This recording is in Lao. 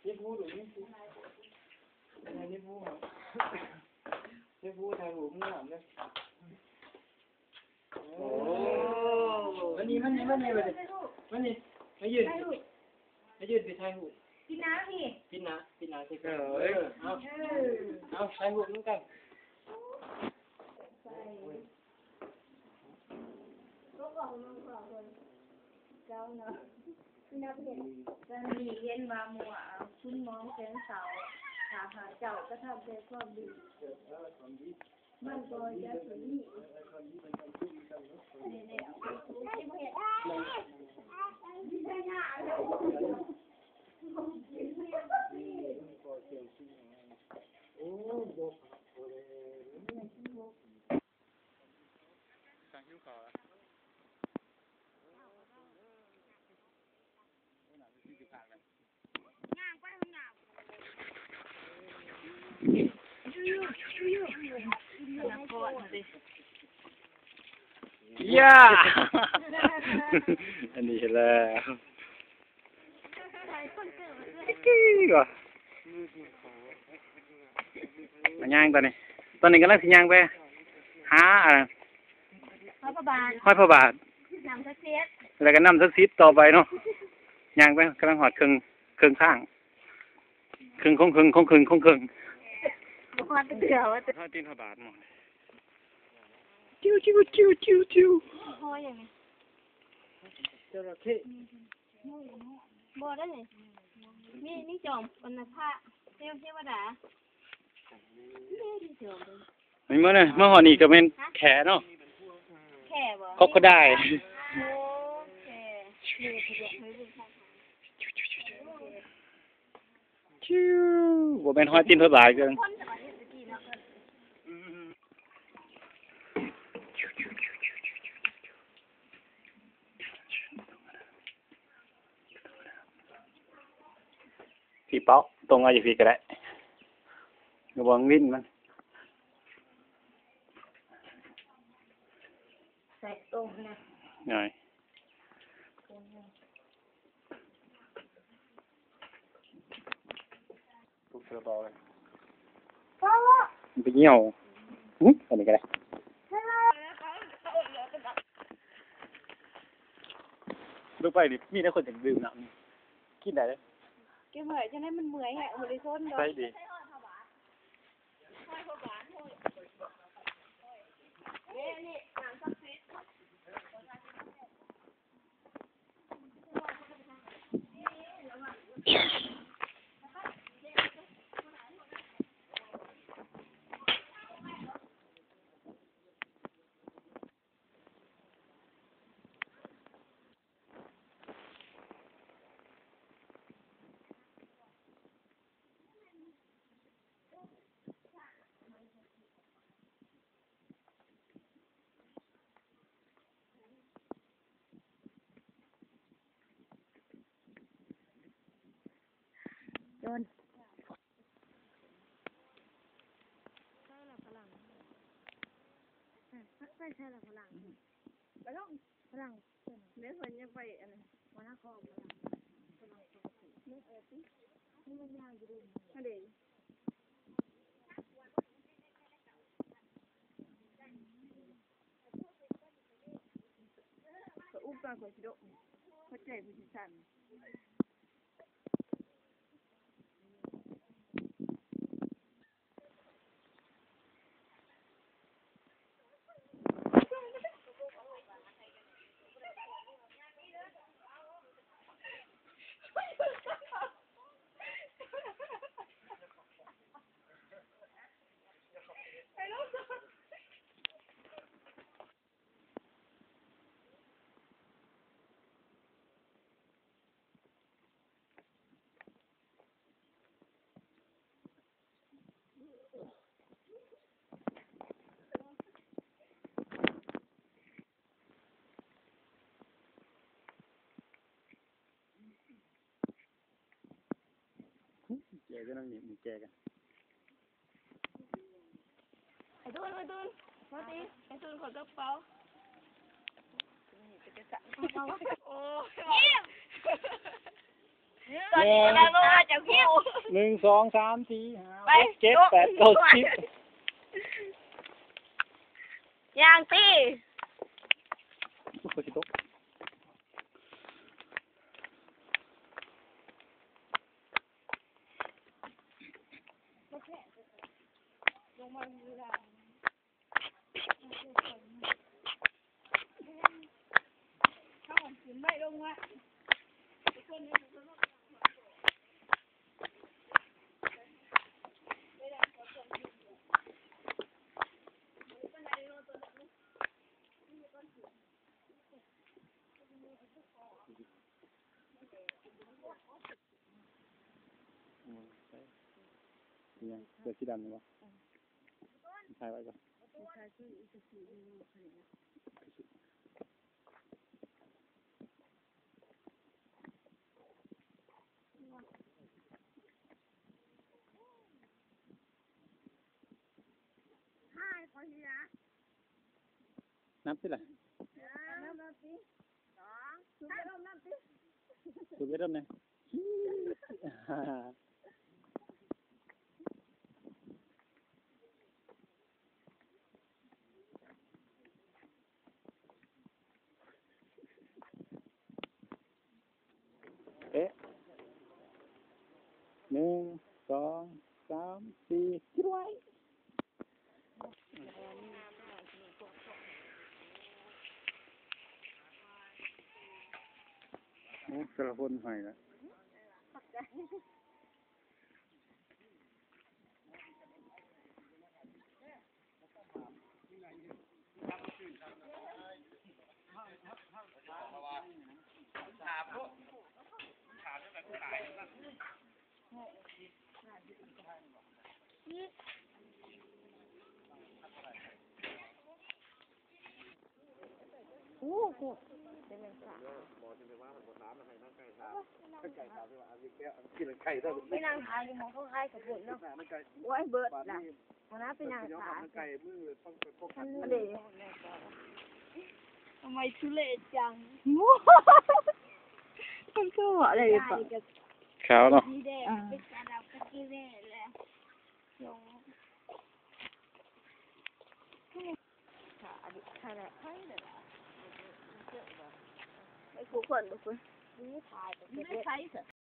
ເຈັບຫູດູ ເຈັບຫູ ເຈັບຫູ ຖ່າຍຮູບງາມເດີ. ໂອ້ ມານີ້ ມານີ້ ມານີ້ ມານີ້ ມາຢືນ ມາຢືນຊິຖ່າຍຮູບ ປິດໜ້າພີ້ ປິດໜ້າ ປິດໜ້າຊິ ເອີ ເອີ ເອົາ ເອົາ ຖ່າຍຮູບນຳກັນ. ເຈົ້າເນາະ ຕອນນີ້ເຫັນວ່າໝູ່ຄຸນໝອງແສງເສົາ ຖ້າຫາກເຈົ້າກະທຳແຕ່ຄວາມດີ ມັນກໍຈະເກີດມີອີກ. ນີ້ແຫຼະ ຢ່າ ອັນນີ້ແຫຼະ ກິ້ວ ມາຍ່າງຕອນນີ້ ຕອນນີ້ກຳລັງຊິຍ່າງໄປຫາ ອັນນັ້ນ ຮອຍພະບາດ ຮອຍພະບາດ ນ້ຳສັກສິດ ແລ້ວກໍນ້ຳສັກສິດຕໍ່ໄປເນາະ. ຍ່າງໄປ ກຳລັງຮອດເຄິ່ງ ເຄິ່ງທາງ ເຄິ່ງຂອງເຄິ່ງ ຂອງເຄິ່ງ ຂອງເຄິ່ງ ບໍ່ຮອດເທື່ອວ່າ ຮອດຕີນພະບາດໝົດ. ຕິວ ຕິວ ຕິວ ຕິວ ຕິວ ຮອຍຫຍັງນີ້ ຈະລະເຂ ບໍ່ໄດ້ນີ້ ມີ ມີຈອມ ອັນນະ ພະເທວ ເທວະດາ ມີ ມີຈອມ. ນີ້ ມາ ມາຮອດນີ້ກໍແມ່ນແຂ້ເນາະ ແຂ້ບໍ່ ຄອກໂຄໄດ. ໂອ້ ແຂ້ ທິວ ບໍ່ແມ່ນຮອຍຕີນເພິ່ນຫຼາຍເກີນ. ພີ້ເປົາະ ຕົງມາຢູ່ພີ້ກໍໄດ້ ລະວັງວິນມັນ ໃສ່ຕົງນະ ນ້ອຍ ທຸກເສືອເບົາເລີຍ ມັນໄປຍ່ຽວ ຫຶ ອັນນີ້ກໍໄດ້ ລົງໄປນີ້ມີແຕ່ຄົນຢາກດື່ມນ້ຳນີ້ ກິນໄດ້ເດ້ ແກເມື່ອຍຈັ່ງໃດ ມັນເມື່ອຍແຮງ ບໍ່ໄດ້ຊົນດອກ ໃສດີ. ໂດນ ໃສ່ລະຝຣັ່ງ ໃສ່ ໃສ່ລະຝຣັ່ງ ໄປລົງຝຣັ່ງ ແມ່ນເພິ່ນຢາກໄປອັນນັ້ນ ຫົວໜ້າຄອບ ເອີ ຕິ ມັນຍ່າງຢູ່ເດ້ ຫັ້ນເດ້. ກະອຸບຕອນຂ້ອຍຊິດົກ ຫົວໃຈຂ້ອຍຊິສັ່ນ. ແຈກກັນນຳນີ້ ແຈກກັນ. ໄອ້ຕຸນ ໄອ້ຕຸນ ມາຕິ ໄອ້ຕຸນ ຂໍກະເປົາ. ໂອ້ຍ ຕອນນີ້ກຳລັງລົງມາຈາກພູ. ໜຶ່ງ ສອງ ສາມ ສີ່ ຫ້າ ຫົກ ເຈັດ ແປດ ເກົ້າ ສິບ. ຍ່າງຕິ. ໂອ້ຍ ຝົນຊິຕົກ. ອືມ ໃສ່ ອີຫຍັງ ເສື້ອສີດຳນີ້ບໍ່? ອືມ ຖ່າຍໄວ້ກ່ອນ. ນັບຕິລະ. ນັບ ນັບຕິ. ສອງ ສູດອາລົມ ນັບຕິ. ສູດອາລົມແດ່. ເອະ ໜຶ່ງ ສອງ ສາມ ສີ່ ຈິດໄວ້. ໂອ້ ແຕ່ລະຄົນໃຫ້ລະ. ໂອ້ໂຫ ເປັນແມ່ນສາວ ໄປນັ່ງຂາຍຢູ່ໝ່ອງເຂົາຂາຍເຂົ້າໂພດເນາະ. ໂອ້ຍ ເບິດລະ ບໍ່ນະ ໄປນັ່ງຂາຍ. ທຳໄມທຸເລດຈັງ ມັນຄືວ່າໄດ້ປະ ຂາວເນາະ. ໄປຄູ່ຄົນບໍ່ຄຸນ ນີ້ຖ່າຍໄປເບິດ.